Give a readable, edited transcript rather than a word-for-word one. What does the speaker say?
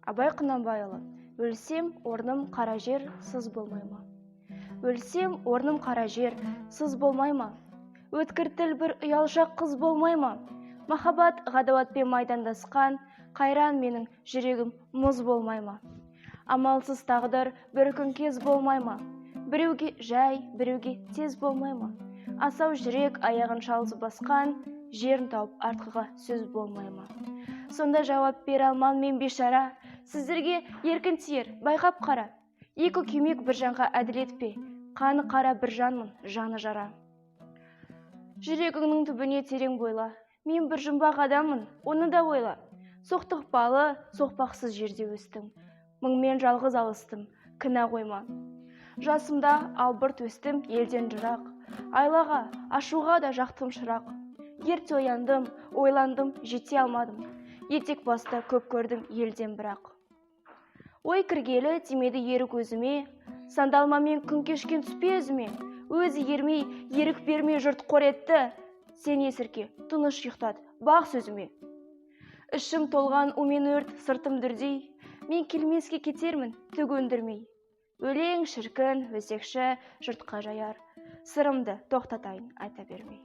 Абай Құнанбайұлы. Өлсем, орным қара жер, сыз болмай ма? Өлсем, орным қара жер, сыз болмай ма? Өткір тіл бір ұялшақ қыз болмай ма? Махаббат ғадауатпен майдандасқан, қайран менің жүрегім мұз болмай ма? Амалсыз тағдыр бір күн кез болмай ма? Біреуге жай, біреуге тез болмай ма? Асау жүрек аяғын шалыс басқан, жерін тауып артқыға сөз болмай ма? Сонда жауап бере алман мен бейшара, сіздерге еркін тиер, байқап қара. Екі күймек бір жанға әділет пе? Қаны қара бір жанмын, жаны жара. Жүрегіңнің түбіне терең бойла, мен бір жұмбақ адаммын, оны да ойла. Соқтықпалы, соқпақсыз жерде өстім, мыңмен жалғыз алыстым, кінә қойма. Жасымда албырт өстім елден жырақ, айлаға, ашуға да жақтым шырақ. Ерте ояндым, ойландым, жете алмадым, етек баста көп көрдім елден бірақ. Ой кіргелі тимеді ерік өзіме, сандалмамен күн кешкен түспе өзіме. Өзі ермей, ерік бермей жұрт қор етті, сен есірке, тыныш ұйықтат, бақ сөзіме. Ішім толған умен өрт, сыртым дүрдей, мен келмеске кетермін, түк өндірмей. Өлең шіркін, өсекші, жұртқа жаяр, сырымды тоқтатайын айта бермей.